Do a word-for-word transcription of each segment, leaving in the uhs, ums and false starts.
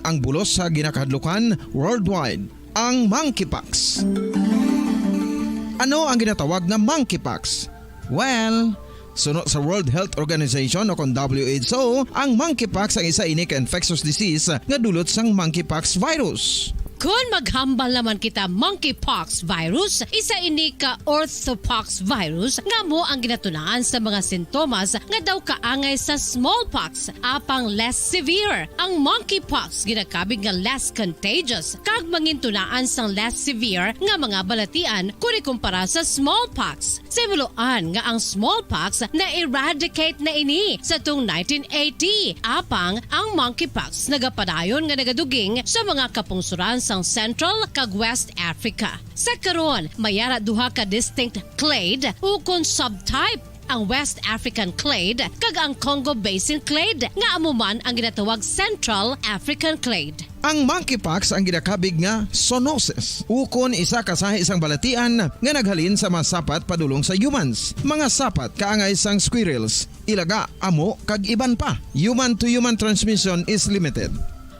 ang bulos sa ginakahadlukan worldwide, ang monkeypox. Ano ang ginatawag nga monkeypox? Well, suno sa World Health Organization o kon W H O, ang monkeypox ang isa ini ka infectious disease nga dulot sang monkeypox virus. Kon maghambal naman kita monkeypox virus, isa ini ka orthopox virus nga amo ang ginatunaan sa mga sintomas nga daw kaangay sa smallpox, apang less severe. Ang monkeypox ginakabig nga less contagious kag mangintunaan sang less severe nga mga balatian kon ikumpara sa smallpox. Sa himuloan nga ang smallpox na-eradicate na ini sa tung nineteen eighty, apang ang monkeypox nagapadayon nga nagaduging sa mga kapungsoran sang Central kag West Africa. Sa karon, may ara duha ka distinct clade ukon subtype, ang West African clade kag ang Congo Basin clade, nga amo man ang ginatawag Central African clade. Ang monkeypox ang ginakabig nga zoonosis, ukon isa ka sahi sang balatian nga naghalin sa mga sapat padulong sa humans. Mga sapat kaangay sang squirrels, ilaga, amo, kag iban pa. Human-to-human transmission is limited.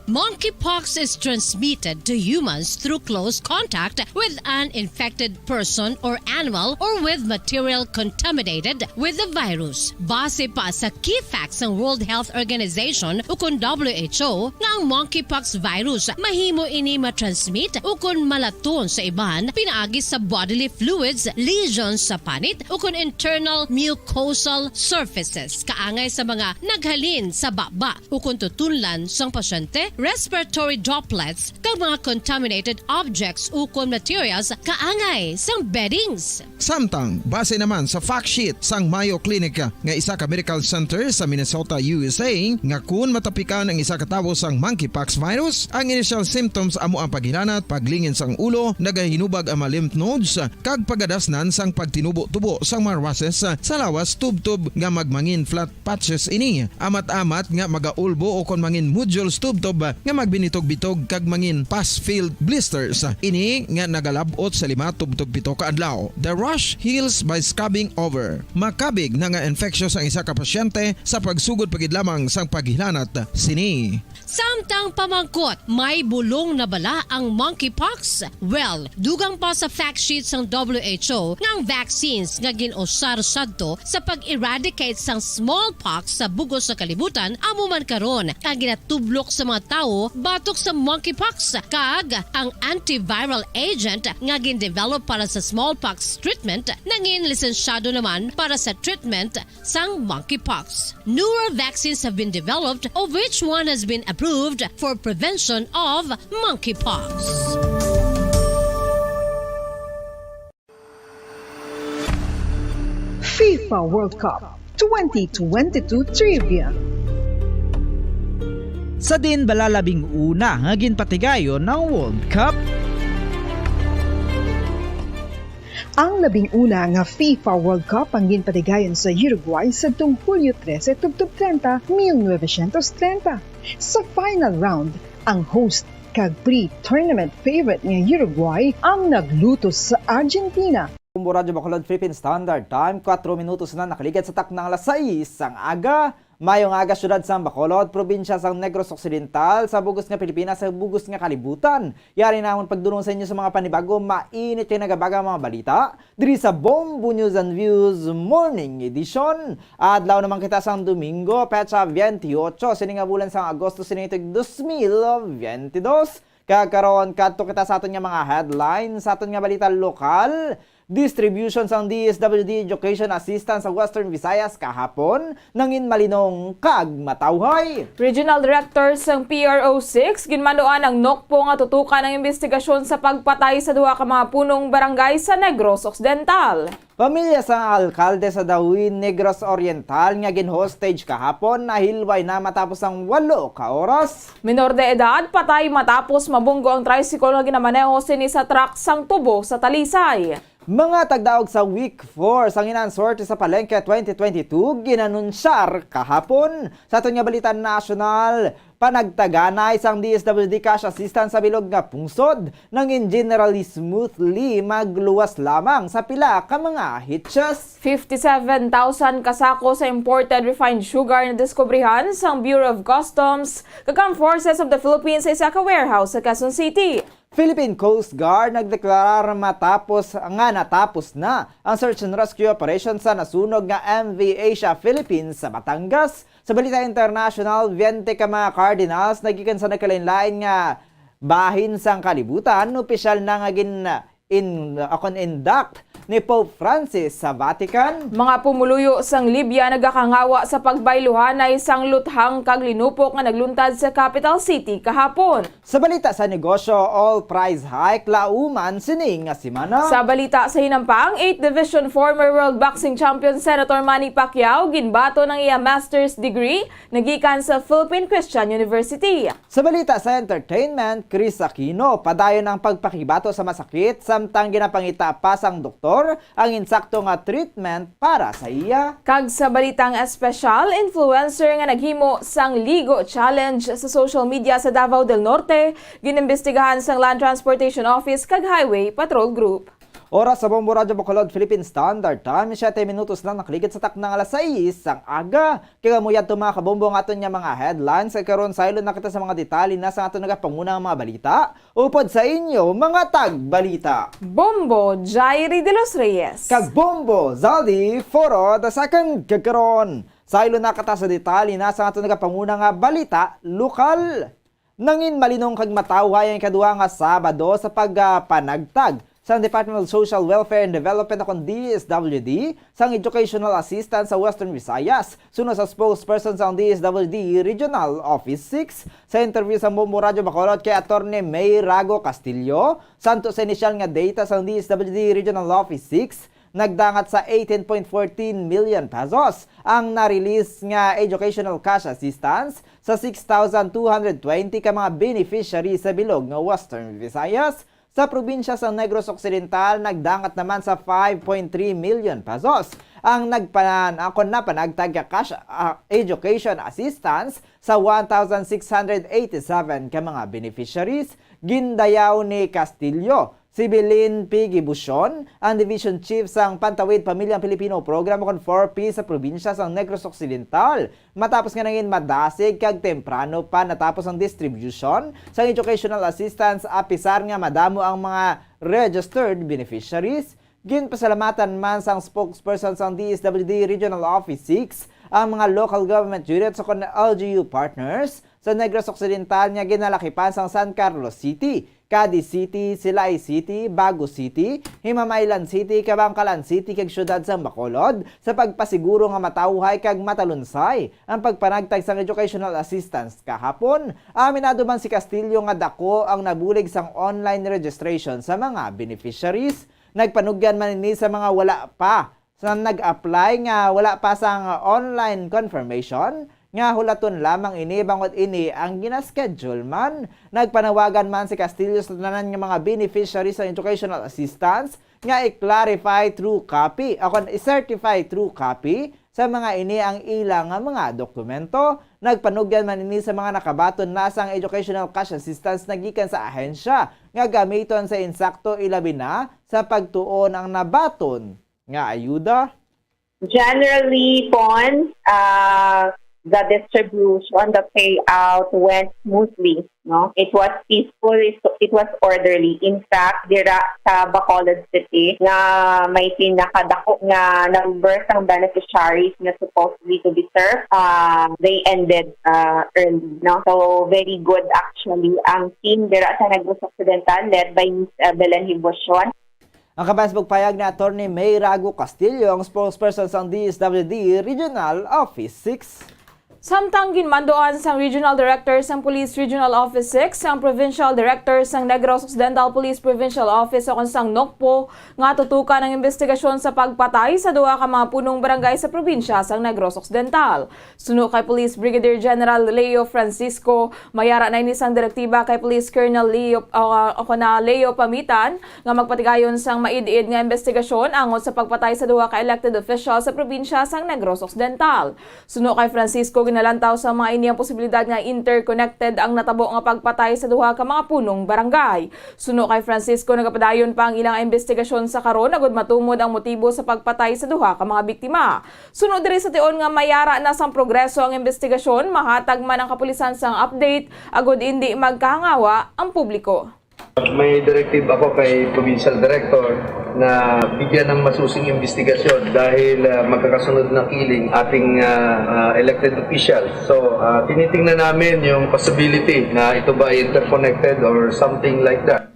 Monkeypox is transmitted to humans through close contact with an infected person or animal or with material contaminated with the virus. Base pa sa key facts sang World Health Organization ukon W H O nga ang monkeypox virus mahimo ini matransmit ukon malaton sa iban pinaagi sa bodily fluids, lesions sa panit ukon internal mucosal surfaces kaangay sa mga naghalin sa baba ukon tutunlan sang pasyente, respiratory droplets, kag mga contaminated objects ukon materials kaangay sang beddings. Samtang, base naman sa fact sheet sang Mayo Clinic nga isa ka medical center sa Minnesota, U S A, nga kun matapikan ang isa ka tawo sang monkeypox virus, ang initial symptoms amo ang paghilanat, paglingin sang ulo, nagahinubag ang mga lymph nodes, kag pagadasnan sang pagtinubo-tubo sang mga rushes sa lawas tubtob nga magmangin flat patches ini, amat-amat nga magaulbo ukon mangin nodules tubtob nga magbinitog-bitog kag mangin pus-filled blisters. Ini nga nagalab-ot sa lima tubtob pito ka adlaw. The rash heals by scrubbing over. Makabig na nga infectious ang isa ka pasyente sa pagsugod pa gid lamang sang paghilanat sini. Samtang pamangkot, may bulong na bala ang monkeypox? Well, dugang pa sa fact sheet sang W H O nga ang vaccines nga gin-usar sadto sa pag-eradicate sang smallpox sa bug-os nga kalibutan amo man karon ang ginatublok sa mga tawo batok sa monkeypox, kag ang antiviral agent nga gin-develop para sa smallpox treatment nangin lisensyado naman para sa treatment sang monkeypox. Newer vaccines have been developed, of which one has been approved for prevention of monkeypox. FIFA World Cup twenty twenty-two Trivia. Sa diin bala labing una nga ginpatigayon ang World Cup? Ang labing una nga FIFA World Cup ang ginpatigayon sa Uruguay sadtong Hulyo trese tubtob treinta, mil novecientos treinta. Sa final round, ang host kag pre-tournament favorite nga Uruguay ang naglutos sa Argentina. Combo Radyo Bacolod, Philippine Standard Time, kuwatro minutos na nakaligad sa takna nga alas sais sang aga. Maayong aga, siyudad sang Bacolod, probinsya sang Negros Occidental, sa bug-os nga Pilipinas, sa bug-os nga kalibutan. Yari namon pagdulong sa inyo sa mga panibago, mainit kag nagabaga nga mga balita diri sa Bombo News and Views Morning Edition. Adlaw naman kita sang Domingo, petsa twenty-eight sini nga bulan sang Agosto sini tuig dos mil twenty-two. Kag karon, kadto kita sa aton nga mga headlines, sa aton nga balita lokal. Distribution sang D S W D Education Assistance sa Western Visayas kahapon nangin malinong kag matawhay. Regional Director sang P R O six ginmanduan ang NOCPO nga tutukan ang imbestigasyon sa pagpatay sa duha ka mga punong barangay sa Negros Occidental. Pamilya sang alkalde sa Dawin, Negros Oriental nga gin-hostage kahapon nahilway na matapos ang walo ka oras. Minor de edad patay matapos mabunggo ang tricycle nga ginamaneho sini sa truck sang tubo sa Talisay. Mga tagdaog sa Week four sang Inansorte sa Palenque twenty twenty-two ginanunsyar kahapon. Sa aton nga balita nasyonal, panagtaganay sang D S W D cash assistance sa bilog nga pungsod nangin generally smoothly, magluwas lamang sa pila ka mga hitches. Fifty-seven thousand ka sako sa imported refined sugar na diskubrihan sang Bureau of Customs kag Armed Forces of the Philippines sa isa ka warehouse sa Quezon City. Philippine Coast Guard nagdeklarar matapos nga natapos na ang search and rescue operation sa nasunog nga M V Asia Philippines sa Batangas. Sa balita international, twenty ka mga cardinals nagikan sa nagkalain-lain nga bahin sang kalibutan, opisyal na nga gin in, akon induct ni Pope Francis sa Vatican. Mga pumuluyo sang Libya nagakangawa sa pagbayluhanay sang luthang kag linupok nga nagluntad sa capital city kahapon. Sa balita sa negosyo, oil price hike lauman sini nga semana. Sa balita sa hinampang, eighth Division former World Boxing Champion Senator Manny Pacquiao ginbaton ang iya master's degree nagikan sa Philippine Christian University. Sa balita sa entertainment, Chris Aquino, padayon ang pagpakibato sa masakit samtang ginapangita pa sang doktor ang insakto nga treatment para sa iya. Kag sa balitang espesyal, influencer nga naghimo sang Ligo Challenge sa social media sa Davao del Norte, ginimbestigahan sang Land Transportation Office kag Highway Patrol Group. Oras sa Bombo Radyo Bacolod Philippine Standard Time, siyete minutos lang nakaligid sa takna nga alas sais sang aga. Kay amo yadto, mga kabombo, ang aton nga mga headlines. Kag karon, saylo na kita sa mga detalye na sa aton nagapangunang mga balita. Upod sa inyo, mga tagbalita, Bombo Jairi de los Reyes kag Bombo Zaldi Foro the second. Kag karon, saylo na kita sa detalye na sa aton nagapangunang nga balita lokal. Nangin malinong kag matawhay ang ikaduha nga Sabado sa pagpanagtag sang Department of Social Welfare and Development, akon D S W D, sang educational assistance sa Western Visayas. Suno sa spokesperson sang D S W D Regional Office six, sa interview sa Bombo Radyo Bacolod kay Attorney May Rago Castillo, santo sa inisyal nga data sang D S W D Regional Office six, nagdangat sa eighteen point fourteen million pesos ang na-release nga educational cash assistance sa six thousand two hundred twenty ka mga beneficiary sa bilog nga Western Visayas. Sa probinsya sa Negros Occidental, nagdangat naman sa five point three million pesos ang nagpanan-, ang kon napanagtag ka cash, ah, education assistance sa one thousand six hundred eighty-seven ka mga beneficiaries. Gindayaw ni Castillo si Belen P. Gibucion, ang Division Chief sang Pantawid Pamilyang Pilipino Program, kon four P, sa probinsya sang Negros Occidental, matapos nga nangin madasig kag temprano pa natapos ang distribution sang educational assistance, apisar nga madamo ang mga registered beneficiaries. Ginpasalamatan man sang spokesperson sang D S W D Regional Office six ang mga local government units o kon L G U partners sa Negros Occidental nga ginalakipan sang San Carlos City, Cadiz City, Silay City, Bago City, Himamaylan City, Kabankalan City, kag Siyudad sang Bacolod sa pagpasiguro nga matawhay kag matalunsay ang pagpanagtag sang educational assistance kahapon. Aminado man si Castillo nga dako ang nabulig sang online registration sa mga beneficiaries. Nagpanugyan man ini sa mga wala pa sa nag-apply nga wala pa sang online confirmation nga hulaton lamang ini bangod ini ang gina-schedule man. Nagpanawagan man si Castillo sa tanan nga mga beneficiaries sa educational assistance nga i-clarify through copy, o kon i-certify through copy sa mga ini ang ila nga mga dokumento. Nagpanugyan man ini sa mga nakabaton na sang educational cash assistance nagikan sa ahensya nga gamiton sa insakto, ilabi na sa pagtuon ang nabaton nga ayuda. Generally, pon, ah, the distribution, the payout went smoothly, no? It was peaceful, it, it was orderly. In fact, dira sa Bacolod City, nga may pinakadako nga number sang beneficiaries nga supposedly to be served, ah, they ended, ah, early, no? So, very good, actually, ang team dira sa Negros Occidental, led by Miss, ah, Belen Hibucion. Ang kabayan sa pagpayag ni Attorney May Rago Castillo, ang spokesperson sang D S W D Regional Office six. Samtang ginmanduan sang Regional Director sang Police Regional Office six, sang Provincial Director sang Negros Occidental Police Provincial Office o kon sang NOCPO nga tutukan ang investigasyon sa pagpatay sa duha ka mga punong barangay sa probinsya sang Negros Occidental. Suno kay Police Brigadier General Leo Francisco, mayara na ini sang direktiba kay Police Colonel Leo, ah, o kon na Leo Pamitan, nga magpatigayon sang maid-id nga investigasyon angot sa pagpatay sa duha ka elected official sa probinsya sang Negros Occidental. Suno kay Francisco, ginalantaw sa mga ini ang posibilidad nga interconnected ang natabo nga pagpatay sa duha ka mga punong barangay. Suno kay Francisco, nagapadayon pa ang ilang investigasyon sa karon agud matumod ang motibo sa pagpatay sa duha ka mga biktima. Suno diri sa tion nga mayara na sang progreso ang investigasyon, mahatag man ang kapulisan sang update agud indi magkahangawa ang publiko. May directive ako kay Provincial Director na bigyan ng masusing investigasyon dahil, ah, magkakasunod na killing ating, ah, ah, elected officials. So, ah, tinitingnan namin yung possibility na ito ba ay interconnected or something like that.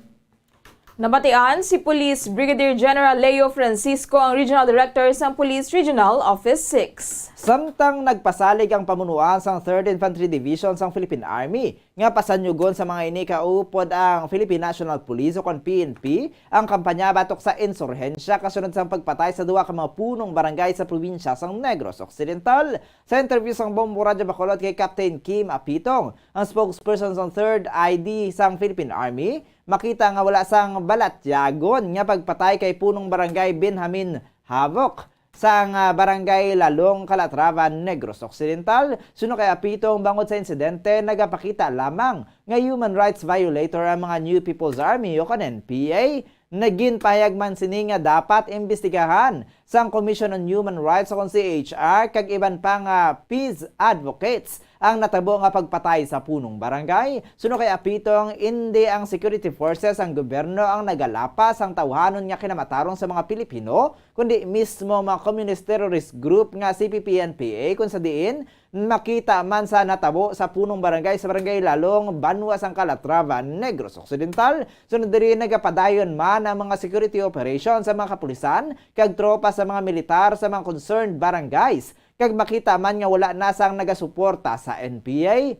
Nabatian si Police Brigadier General Leo Francisco, ang Regional Director sang Police Regional Office six. Samtang nagpasalig ang pamunuan sang Third Infantry Division sang Philippine Army nga pasanyugon sa mga ini kaupod ang Philippine National Police o kon P N P ang kampanya batok sa insurhensya kasunod sang pagpatay sa duha ka mga punong barangay sa probinsya sang Negros Occidental. Sa interview sang Bombo Radyo Bacolod kay Captain Kim Apitong, ang spokesperson sang Third I D sang Philippine Army, makita nga wala sang balatyagon nga pagpatay kay punong barangay Benjamin Havok sang, ah, Barangay Lalong, Calatrava, Negros Occidental. Suno kay Apitong, bangod sa insidente, nagapakita lamang nga human rights violator ang mga New People's Army o kon N P A. Naginpahayag man sini nga dapat imbestigahan sang Commission on Human Rights o kon C H R kag iban pa nga peace advocates ang natabo nga pagpatay sa punong barangay. Suno kay Apitong, indi ang security forces sang gobyerno ang nagalapas sang tawhanon nga kinamatarong sa mga Pilipino, kundi mismo mga communist terrorist group nga C P P N P A, kung sa diin makita man sa natabo sa punong barangay sa Barangay Lalong, banwa sang Calatrava, Negros Occidental. Sunod diri, nagapadayon man ang mga security operation sa mga kapulisan kag tropa sa mga militar sa mga concerned barangays, kag makita man nga wala na sang nagasuporta sa N P A.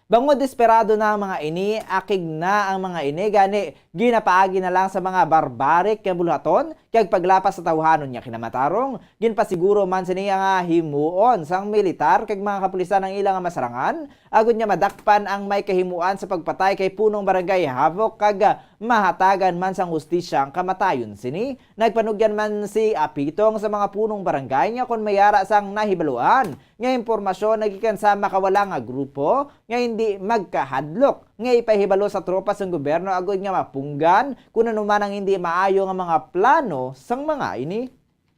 Bangod desperado na ang mga ini, akig na ang mga ini, gani ginapaagi na lang sa mga barbarik nga buluhaton kag paglapas sa tawhanon nga kinamatarong. Ginpasiguro man sini nga himuon sang militar kag mga kapulisan ang ila nga masarangan, agud nga madakpan ang may kahimuan sa pagpatay kay punong barangay Havok kag mahatagan man sang hustisya ang kamatayon sini. Nagpanugyan man si Apitong sa mga punong barangay nga kon may ara sang nahibaluan nga impormasyon nagikan sa makawala nga grupo nga hindi magkahadlok nga ipahibalo sa tropa sang gobyerno agud nga mapunggan kun ano man ang hindi maayo nga mga plano sang mga ini.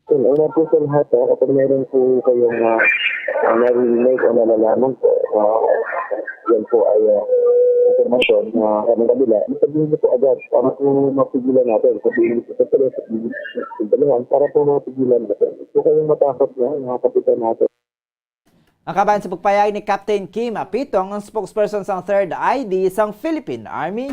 Well, una po sa lahat, ah, kapag meron po kayong, ah, ah, narinig o nalalaman po, ah, yan po ay, ah, impormasyon na kami kabila, sabihin niyo po agad para po mapigilan natin. Sabihin niyo po sa pulis, sabihin niyo po sa pulis, para po mapigilan natin. Huwag po kayong matakot na, mga kapitan natin. Ang kabahin sa pagpayag ni Captain Kim Apitong, ang spokesperson sang Third I D sang Philippine Army.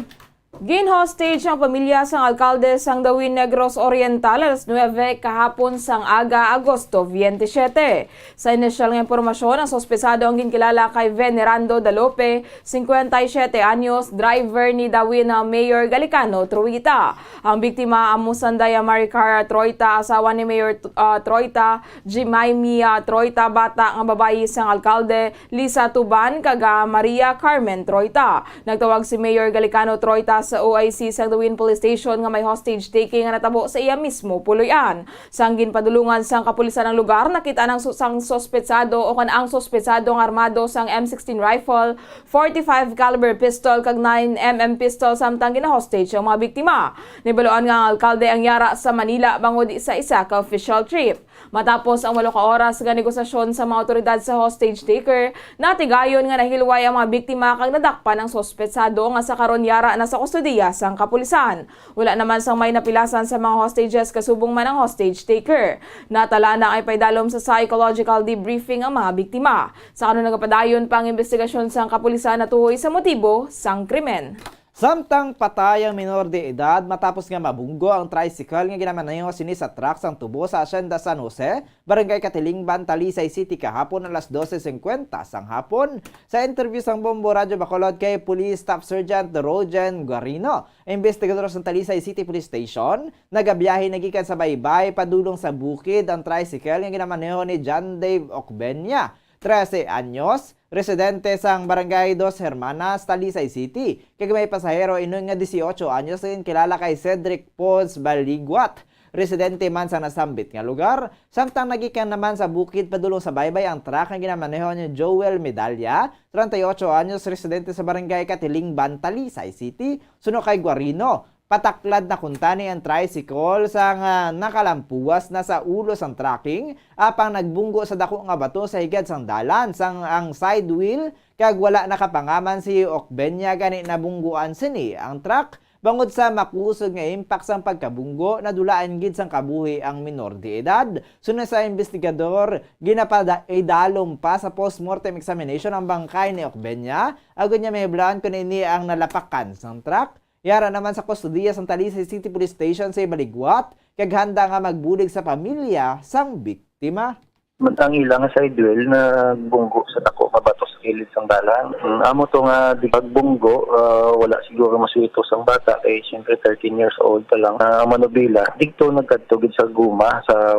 Gin-hostage ang pamilya sang alkalde sang Dawin, Negros Oriental, alas nuebe kahapon sang aga, Agosto veintisiete. Sa inisyal nga impormasyon, ang suspetsado ang ginkilala kay Venerando Dalope, cincuenta y siete anyos, driver ni Dawin, ah, Mayor Galicano Troita. Ang biktima amo Sandaya Maricar Troita, asawa ni Mayor, ah, Troita, Jemimah Troita, bata nga babayi sang alkalde, Lisa Tuban, kag, ah, Maria Carmen Troita. Nagtawag si Mayor Galicano Troita sa O I C sang Dawin Police Station nga may hostage taking nga natabo sa iya mismo puloy-an. Sang ginpadulungan sang kapulisan ang lugar, nakit-an ang su-, sang suspetsado o kon ang suspetsado nga armado sang M sixteen rifle, forty-five caliber pistol, kag nine M M pistol, samtang gina-hostage ang mga biktima. Nahibaluan nga ang alkalde ang yara sa Manila bangod sa isa ka official trip. Matapos ang walo ka oras nga negosasyon sa mga awtoridad sa hostage taker, natigayon nga nahilway ang mga biktima kag nadakpan ang suspetsado nga sa karon yara na sa kustodiya sang kapulisan. Wala naman sang may napilasan sa mga hostages, kasubong man ang hostage taker. Natala na ang ipaidalom sa psychological debriefing ang mga biktima. Sa karon nagapadayon pa ang imbestigasyon sang kapulisan natuhoy sa motibo sang krimen. Samtang patay ang minor de edad matapos nga mabunggo ang tricycle nga ginamaneho sini sa truck sang tubo sa Hacienda San Jose, Barangay Katilingban, Talisay City, kahapon alas dose singkwenta sang hapon. Sa interview sang Bombo Radyo Bacolod kay Police Staff Sergeant Rogen Guarino, investigador sa Talisay City Police Station, nagabiyahe na gikan sa Baybay padulong sa bukid ang tricycle nga ginamaneho ni John Dave Ocbenia, trese anyos, residente sang Barangay Dos Hermanas, Talisay City, kag may pasahero inon nga dieciocho anyos nga ginkilala kay Cedric Pons Baliguat, residente man sa nasambit nga lugar, samtang nagikan naman sa bukid padulong sa Baybay ang truck nga ginamaneho ni Joel Medalla, treinta y ocho anyos, residente sa Barangay Katilingban, Talisay City. Suno kay Guarino, pataklad na kuntani ang tricycle sang, ah, nakalampuwas na sa ulo sang trucking, apang nagbunggo sa dako nga bato sa higad sang dalan sang ang side wheel, kag wala nakapangaman si Ocbenia gani nabungguan sini ang truck. Bangod sa makusog nga impact sang pagkabunggo, nadulaan gid sang kabuhi ang minor de edad. Suno sa investigador, ginapadaidalom pa sa postmortem examination ang bangkay ni Ocbenia, agod nga mahiblaan kon ini ang nalapakan sang truck. Yara naman sa kustodiya sang Talisay City Police Station si Baligwat, kag handa nga magbulig sa pamilya sang biktima. Ang ila nga sidewheel nagbunggo sa dako nga bato sa kilid sang dalan. Mm, amo to nga di pagbunggo, ah, wala siguro masuitos ang bata kay siyempre thirteen years old pa lang. Ah, ang manubila, dito nagkadto gid sa guma, sa,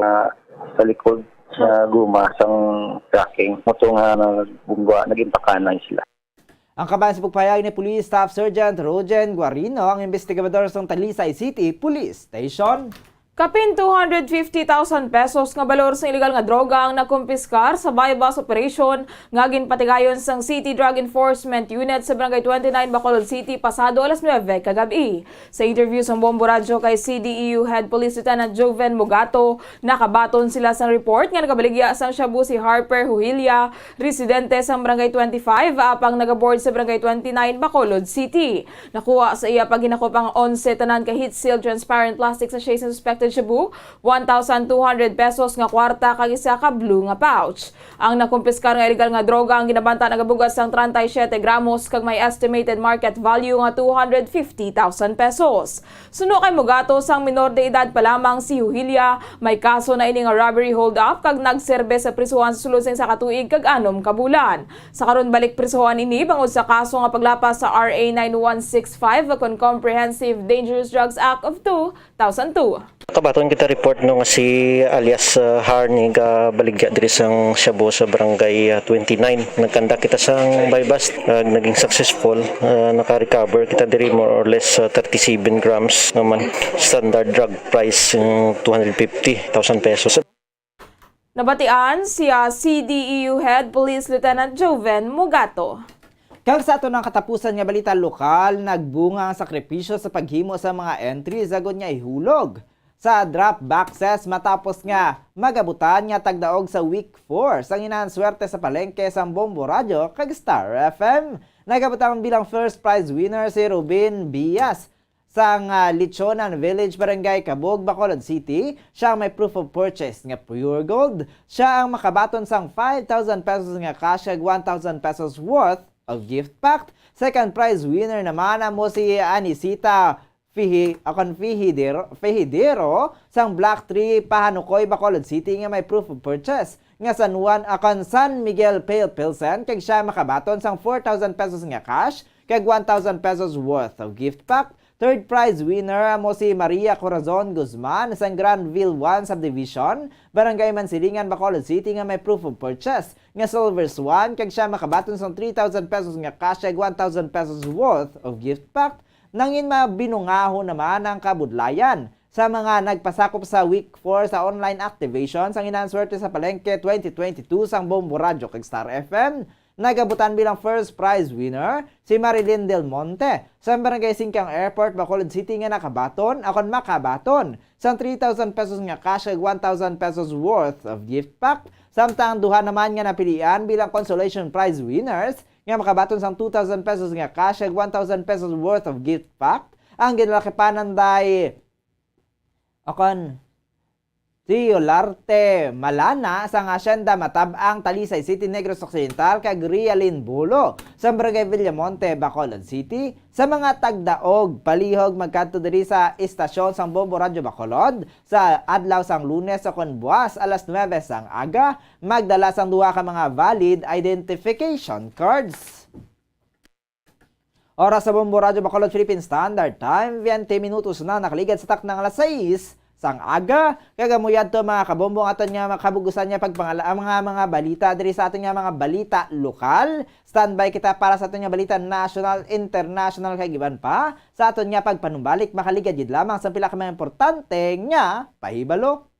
sa likod nga guma sang trucking. Amo to nga nagbunggo, naging pakanay sila. Ang kabahin sa pagpahayag ni Police Staff Sergeant Rogen Guarino, ang investigador sang Talisay City Police Station. Kapin two hundred fifty thousand pesos nga balor sang iligal nga droga ang nakumpiskar sa buy-bust operation nga ginpatigayon sang City Drug Enforcement Unit sa Barangay twenty-nine, Bacolod City, pasado alas nuebe kagab-i. Sa interview sang Bombo Radyo kay C D E U Head Police Lieutenant Joven Mugato, nakabaton sila sang report nga nagabaligya sang shabu si Harper Huhilia, residente sang Barangay twenty-five, apang nagaboard sa Barangay twenty-nine, Bacolod City. Nakuha sa iya paghinakop ang onse tanan ka heat-sealed transparent plastic sachet sang suspected shabu, one thousand two hundred pesos nga kwarta, kag isa ka blue nga pouch. Ang nakumpiskar nga iligal nga droga ang ginabanta nagabugas sang treinta y siete gramos kag may estimated market value nga two hundred fifty thousand pesos. Suno kay Mugato, sang minor de edad pa lamang si Huhilia, may kaso na ini nga robbery hold-up kag nagserbe sa prisuhan sa sulod sing isa ka tuig kag anom ka bulan. Sa karon, balik prisuhan ini bangod sa kaso nga paglapas sa R A nine one six five ukon Comprehensive Dangerous Drugs Act of two thousand two. Kabaton kita report, no, nga si alias, ah, Harney gabaligya diri sang shabu sa barangay, ah, twenty-nine. Nagkanda kita sang buy-bust, ah, naging successful. Ah, naka-recover kita diri more or less, ah, thirty-seven grams naman. Standard drug price, yung two hundred fifty thousand pesos. Nabatian sia C D E U Head Police Lieutenant Joven Mugato. Kag sa aton ang katapusan nga balita lokal, nagbunga ang sakripisyo sa paghimo sa mga entries agod nga ihulog sa drop boxes matapos nga magabutan nga tagdaog sa week four sang Hinaan Swerte sa Palengke sang Bombo Radyo kag Star F M. Nagabutan bilang first prize winner si Rubin Bias sang, ah, Lechonan Village, Barangay Cabug, Bacolod City. Siya ang may proof of purchase nga pure gold. Siya ang makabaton sang five thousand pesos nga cash kag one thousand pesos worth of gift pack. Second prize winner naman amo si Anisita Fihi-, akon Fihidero, Fihidero sang Block three, Pahanukoy, Bacolod City, nga may proof of purchase nga San Juan, akon San Miguel Pale Pilsen, kag siya makabaton sang four thousand pesos nga cash kag one thousand pesos worth of gift pack. Third prize winner amo si Maria Corazon Guzman sang Granville one Subdivision, Barangay Mansilingan, Bacolod City, nga may proof of purchase nga Silver Swan, kag siya makabaton sang three thousand pesos nga cash kag one thousand pesos worth of gift pack. Nangin mabinungaho naman ang kabudlayan sa mga nagpasakop sa Week four sa online activation sang Hinaan Swerte sa Palengke twenty twenty-two sang Bombo Radyo kag Star F M. Nagabutan bilang first prize winner si Marilyn Del Monte sa Barangay Singkang Airport, Bacolod City, nga nakabaton, akon makabaton, sang three thousand pesos nga cash kag one thousand pesos worth of gift pack. Samtang duha naman nga napilian bilang consolation prize winners nga makabaton sang two thousand pesos nga cash kag one thousand pesos worth of gift pack ang ginalakipanan day, akon, Si Olarte Malana sang Hacienda Matab-ang, Talisay City, Negros Occidental, kag Rialin Bulo sa Barangay Villamonte, Bacolod City, sa mga tagdaog, palihog magkadto diri sa istasyon sang Bombo Radyo Bacolod sa adlaw sang Lunes o kon buwas alas nuebe sang aga, magdala sang duha ka mga valid identification cards. Oras sa Bombo Radyo Bacolod Philippine Standard Time, twenty minutos na nakaligad sa takna nga alas sais sang aga. Kag amo yadto, mga kabombo, ang aton nga mga kabug-usan nga pagpangala-, ang mga, mga balita diri sa aton nga mga balita lokal. Standby kita para sa aton nga balita national, international, kag iban pa. Sa aton nga pagpanumbalik, makaligad gid lamang sa pila ka mga importante nga pahibalo.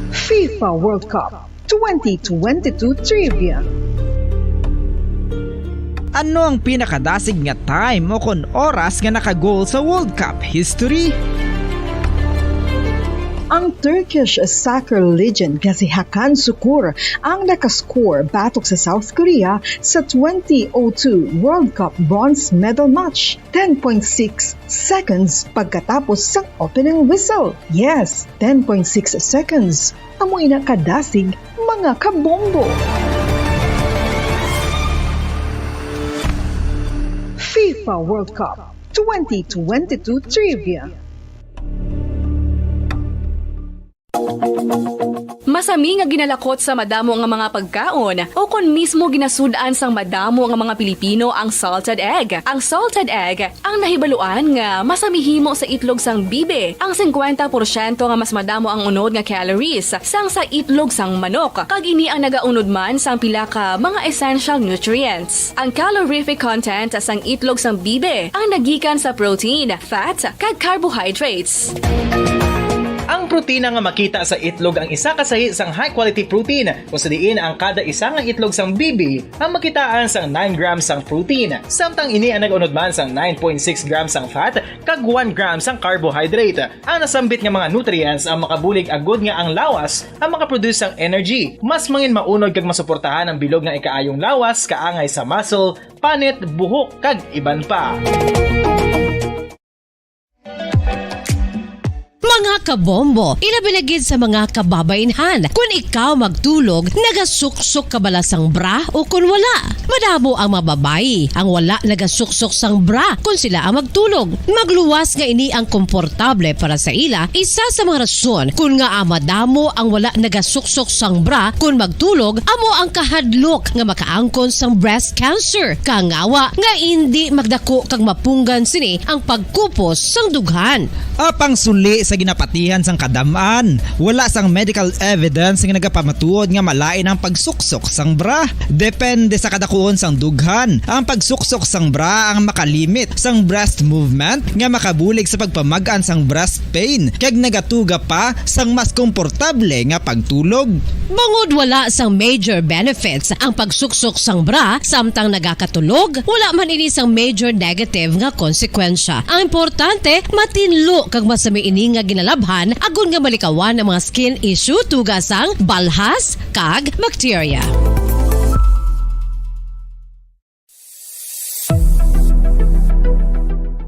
FIFA World Cup twenty twenty-two Trivia. Ano ang pinakadasig nga time o kon oras nga naka-goal sa World Cup history? Ang Turkish soccer legend nga si Hakan Sukur ang nakascore batok sa South Korea sa twenty oh two World Cup bronze medal match, ten point six seconds pagkatapos sang opening whistle. Yes, ten point six seconds. Amo ina kadasig, mga kabombo. FIFA World Cup twenty twenty-two Trivia. Masami nga ginalakot sa madamo nga mga pagkaon o kon mismo ginasud-an sang madamo nga mga Pilipino ang salted egg. Ang salted egg ang nahibaluan nga masami himo sa itlog sang bibi. Ang singkwenta porsyento nga mas madamo ang unod nga calories sang sa itlog sang manok, kag ini ang nagaunod man sang pila ka mga essential nutrients. Ang calorific content sang itlog sang bibi ang nagikan sa protein, fat, kag carbohydrates. Ang protina nga makita sa itlog ang isa ka sahi sang high-quality protein, kung sa diin ang kada isa nga itlog sang bibi ang makitaan sang nine grams sang protein, samtang ini ang nag-unod man sang nine point six grams sang fat kag one gram sang carbohydrate. Ang nasambit nga mga nutrients ang makabulig agud nga ang lawas ang makaproduce sang energy, mas mangin maunod kag masuportahan ang bilog nga ikaayong lawas, kaangay sa muscle, panit, buhok, kag iban pa. Mga kabombo, ilabi na gid sa mga kababainhan. Kun ikaw magtulog, nagasuksok ka bala sang bra o kun wala? Madamo ang mga babayi ang wala nagasuksok sang bra kun sila ang magtulog. Magluwas nga ini ang komportable para sa ila, isa sa mga rason kun ngaa madamo ang wala nagasuksok sang bra kun magtulog amo ang kahadlok nga makaangkon sang breast cancer. Kangawa nga indi magdako kag mapunggan sini ang pagkupos sang dughan. Apang suli sa ginapatihan sang kadam-an, wala sang medical evidence nga nagapamatuod nga malain ang pagsuksok sang bra. Depende sa kadakuon sang dughan, ang pagsuksok sang bra ang makalimit sang breast movement nga makabulig sa pagpamag-an sang breast pain kag nagatuga pa sang mas komportable nga pagtulog. Bangod wala sang major benefits ang pagsuksok sang bra samtang nagakatulog, wala man ini sang major negative nga konsekwensya. Ang importante, matinlo kag masami ini nga ginalabhan agod nga malikawan ang mga skin issue tuga sang balhas kag bakterya.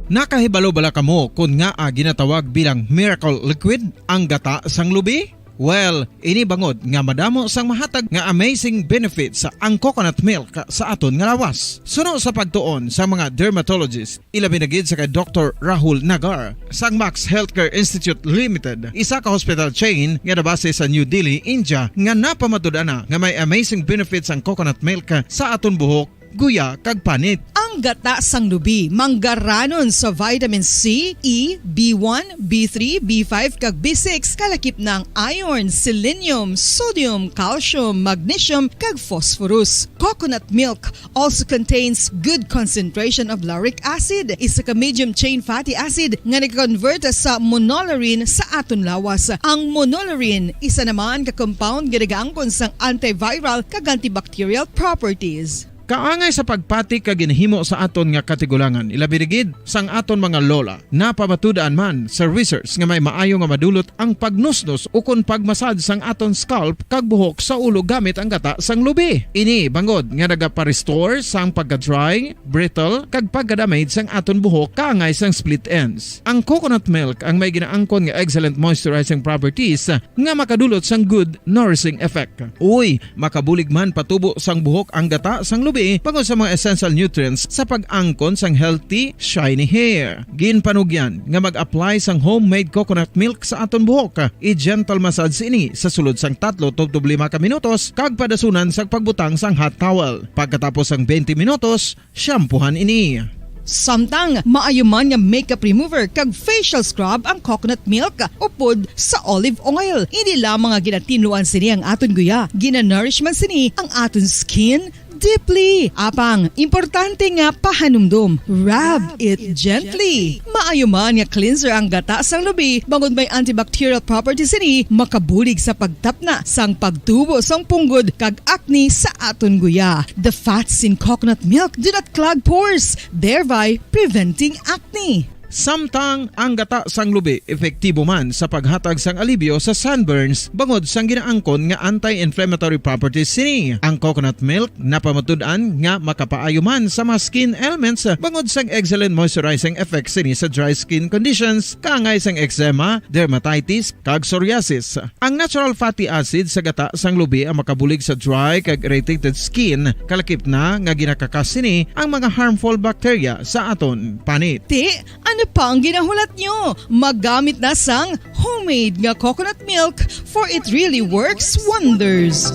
Nakahibalo bala kamo kon ngaa ginatawag bilang miracle liquid ang gata sang lubi? Well, ini bangod nga madamo sang mahatag nga amazing benefits ang coconut milk sa aton nga lawas. Suno sa pagtuon sa mga dermatologist, ilabi na gid sa kay Doktor Rahul Nagar sang Max Healthcare Institute Limited, isa ka hospital chain nga nabase sa New Delhi, India, nga napamatud-an na nga may amazing benefits ang coconut milk sa aton buhok, guya, kag panit. Ang gata sang lubi manggaranon sa vitamin C, E, B one, B three, B five, kag B six, kalakip na ang iron, selenium, sodium, calcium, magnesium, kag phosphorus. Coconut milk also contains good concentration of lauric acid, isa ka medium chain fatty acid nga nagakonvert sa monolaurin sa aton lawas. Ang monolaurin isa naman ka compound nga nagaangkon sang antiviral kag antibacterial properties. Kaangay sa pagpati kag ginhimo sa aton nga katigulangan, ilabi na gid sang aton mga lola. Napamatud-an man sa research nga may maayo nga madulot ang pagnusnos ukon pagmasad sang aton scalp kag buhok sa ulo gamit ang gata sang lubi. Ini bangod nga nagapa-restore sang pagka-dry, brittle, kag pagka-damage sang aton buhok kaangay sang split ends. Ang coconut milk ang may ginaangkon nga excellent moisturizing properties nga makadulot sang good nourishing effect. Uy, makabulig man patubo sang buhok ang gata sang lubi bangod sa mga essential nutrients sa pag-angkon sang healthy, shiny hair. Ginpanugyan nga mag-apply sang homemade coconut milk sa aton buhok. I-gentle massage ini sa sulod sang tatlo tubtob lima ka minutos kag padasunan sang pagbutang sang hot towel. Pagkatapos sang twenty minutos, shampoohan ini. Samtang maayo man nga makeup remover kag facial scrub ang coconut milk upod sa olive oil. Hindi lamang nga ginatinluan sini ang aton guya, ginanourish man sini ang aton skin deeply. Apang, importante nga pahanumdom, rub it gently. Maayo man nga cleanser ang gata sang lubi bangod may antibacterial properties sini, makabulig sa pagtapna sang pagtubo sang punggod kag acne sa aton guya. The fats in coconut milk do not clog pores, thereby preventing acne. Samtang ang gata sang lubi epektibo man sa paghatag sang alibyo sa sunburns bangod sang ginaangkon nga anti-inflammatory properties sini. Ang coconut milk napamatud-an nga makapaayo man sa mga skin ailments bangod sang excellent moisturizing effects sini sa dry skin conditions, kaangay sang eczema, dermatitis, kag psoriasis. Ang natural fatty acid sa gata sang lubi ang makabulig sa dry kag irritated skin, kalakip na nga ginakakas sini ang mga harmful bacteria sa aton panit. Ti, ano pa ang ginahulat nyo? Magamit na sang homemade nga coconut milk, for it really works wonders.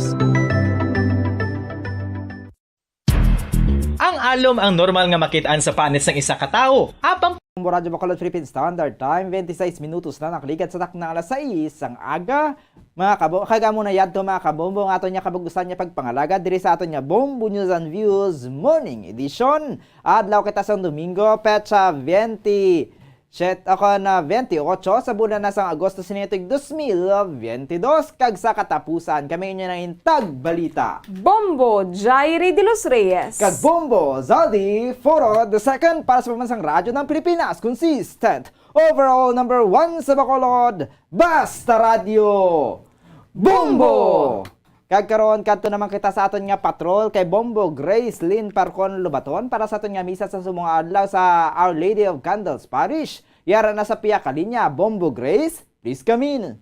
Ang alom ang normal nga makit-an sa panit sang isa ka tawo. Apang Bombo Radyo Bacolod, Philippine Standard Time, twenty-six minutos na nakaligad sa takna alas sais sang aga. Mga kabo, kag amo na yadto, mga kabombo, ang aton nga kabug-usan nga pagpangalagad diri sa aton nga Bombo News and Views Morning Edition. Adlaw kita sang Domingo, petsa twenty-seven, ako na twenty-eight sa bulan na sang Agosto sini tuig dos mil twenty-dos, kag sa katapusan kami inyo nang intag balita. Bombo, Jairi de los Reyes. Kag Bombo, Zaldi Foro the second para sa pamansang radyo ng Pilipinas, consistent, overall number one sa Bacolod, Basta Radyo. Bombo! Kag karon, kadto naman kita sa aton nga patrol kay Bombo Grace Lynn Parcon Lubaton para sa aton nga misa sa subong nga adlaw sa Our Lady of Candles Parish. Yara na sa pihak ka linya, Bombo Grace, please come in.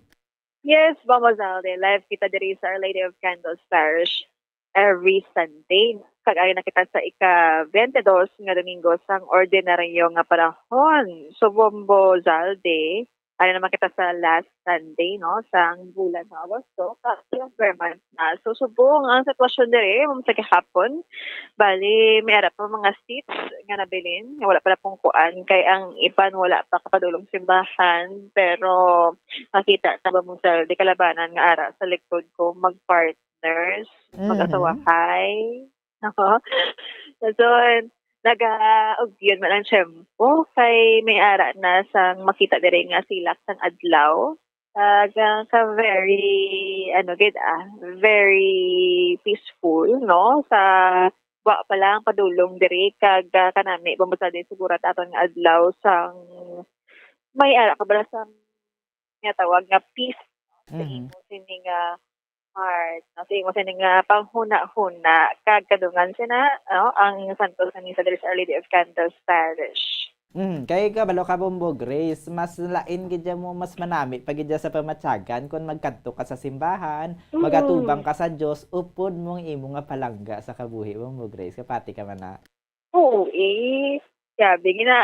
Yes, Bombo Zalde, live kita diri sa Our Lady of Candles Parish every Sunday. Kag ari na kita sa ika twenty-dos nga Domingo sang ordinaryo nga panahon. So, Bombo Zalde, ari naman kita sa last Sunday, no, sang bulan sa Agosto, kag November month na. So, subong ang sitwasyon diri, ma'am, sa gihapon. Bali, may ara pa mga seats nga nabilin, nga wala pa napungkuan, kay ang iban wala pa kapadulong simbahan, pero makita ta ba mo sa di kalabanan nga ara sa likod ko, mag-partners, Mhm. mag-asawahay. Nako. So, naga-, ug yun man ang tiyempo, kay may ara na sang makita diri nga silak sang adlaw. Kag, ah, ka very, ano gid, ah, very peaceful, no? Sa wa pa lang padulong diri, kag, ah, kanami, bumasa din siguro at aton nga adlaw sang may ara ka bala sang nga tawag nga peace sa Mhm. imo sini nga heart, no? Sa imo sini nga panghuna-huna, kag kadungan sina, no, ang Santos nga Misa diri sa Our Lady of Candles Parish. Mm, kay kabalo ka, Bombo Grace, mas lain gid dyan mo, mas manami pa gid dyan sa pamatyagan kung magkadto ka sa simbahan, Mm. magatubang ka sa Diyos, upod mo ang imo nga palangga sa kabuhi, Bombo Grace. Kapati ka man na. Oo, eh. Grabe, gina-,